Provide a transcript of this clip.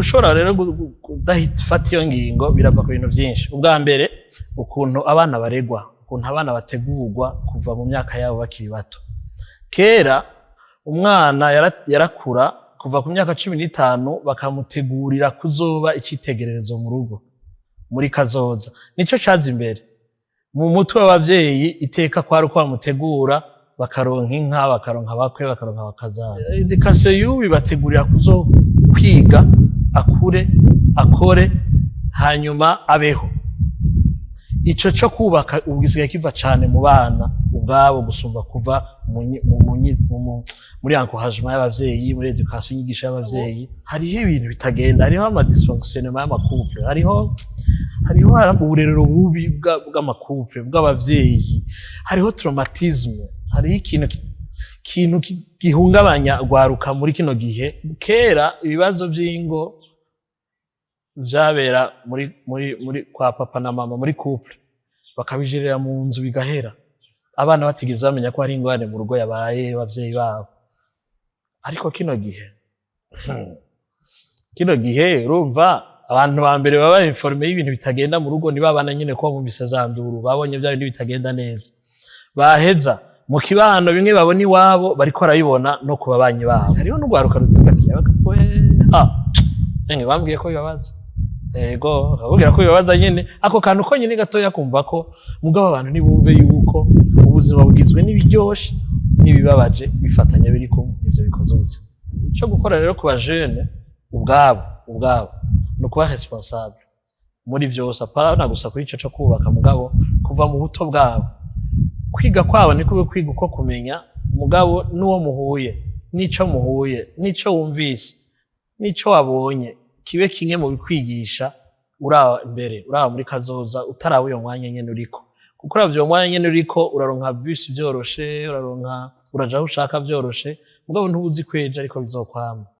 Gushobora rero kudafata iyo ngingo birava ku bintu vyinshi. Ubwa mbere, ukuntu abana baregwa, ukuntu abana bategurwa kuva mu myaka yabo bakiri bato. Kera umwana yarakura kuva ku myaka 15, bakamutegurira kuzoba icitegererezo mu rugo muri kazoza. Nico caza imbere mu mutwe w'abavyeyi. Iteka kwari uko bamutegura, bakaronka inka, bakaronka abakwe, bakaronka abakazana. Éducation y'ubu ibategurira kuzo kwiga, akure, akore, hanyuma abeho. Ico co kubaka ubu gisigaye kiva cane mu bana ubwabo gusumba kuva muri encouragement y'abavyeyi, muri éducation, inyigisho y'abavyeyi. Hariho ibintu bitagenda, hariho ama dysfonctionnement y'ama couple, hariho uburerero bubi bw'ama couple, bw'abavyeyi, hariho traumatisme, hariho ikintu gihungabanya rwaruka muri kino gihe. Kera ibibazo vy'ingo vyabera muri kwa papa na mama, muri couple, bakabijerera mu nzu bigahera, abana batigeze bamenya ko hari ingorane mu rugo yabaye abavyeyi babo. Ariko kino gihe urumva abantu ba mbere baba informés y'ibintu bitagenda mu rugo ni babana nyene, ko bumvise za nduru, babonye bya bindi bitagenda neza, baheza mu kibano. Bimwe babona iwabo bariko barabibona no ku babanyi babo. Hariho n'urwaruka ruvuga ati: "We ha enge bambwiye ko bibabaza." Ego, bakabwira ko bibabaza nyene, ako kantu ko nyene gatoya kumva ko. Mugabo abantu ntibumve yuko ubuzima bugizwe n'ibiryoshe n'ibibabaje bifatanya, biri kumwe, ivyo bikoze ubuzima. Ico gukora rero ku bajene ubwabo ni ukuba responsable muri vyose, apana gusa kuri ico co kubaka, mugabo kuva mu buto bwabo. Kwiga kwabo ni kube kwiga uko kumenya, mugabo n'uwo muhuye, n'ico muhuye, n'ico wumvise, n'ico wabonye, kibe kimwe mu bikwigisha uraba imbere, uraba muri kazoza, utaraba uyo mwanya nyene uriko. Kuko uravye uwo mwanya nyene uriko, uraronka bus vyoroshe, uraronka, uraja aho ushaka vyoroshe, mugabo ntubuzi kwejo ariko bizokwama.